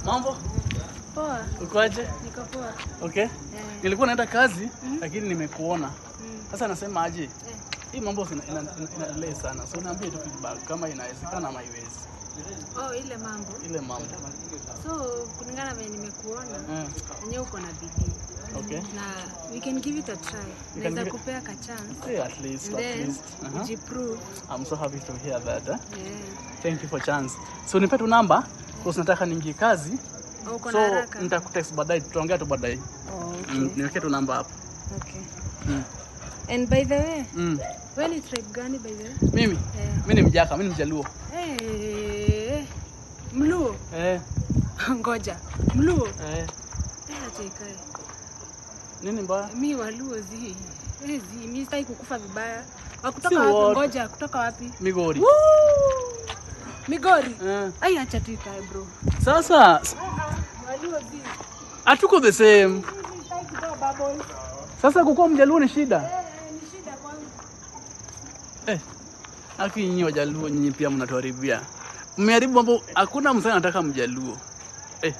Mambo? Poa. Ukoaje? Niko poa. Okay. Nilikuwa naenda kazi lakini nimekuona. Sasa nasema aje? Hii mambo ina delay sana. So niambie tu feedback kama inawezekana ama haiwezi. Oh, ile mambo. Ile mambo. So kulingana na venye nimekuona, enyewe uko na bidii. Na we can give it a try. You can Naweza kupea ka chance. Yeah, at least, And at then least. Ujiprove. I'm so happy to hear that. Eh? Yeah. Thank you for chance. So nipe tu namba kwa nataka niingie kazi. Oh, uko na So haraka. nitakutext baadaye, tutaongea tu baadaye. Oh, okay. Niweke tu namba hapo. Okay. And by the way, wewe ni tribe gani by the way? Mimi? Yeah. Mimi ni Mjaka, mimi ni Mjaluo. Hey, Mluo? Eh. Ngoja. Mluo? Eh. Eh, acha ikae. Nini mbaya? Mi Waluo zi. Eh, zi, mi sitaki kukufa vibaya. Wa kutoka Si wapi? wote. Ngoja, kutoka wapi? Migori. Woo! Migori. Eh. Ai, acha tu ikae bro. Sasa Waluo zi. Hatuko the same. Mimi sitaki kutoa bubbles. Sasa kukuwa Mjaluo ni shida. Eh, ni shida kwangu. Eh. Aki nyinyi Wajaluo nyinyi pia mnatuharibia. Mmeharibu mambo, hakuna msanii anataka Mjaluo. Eh.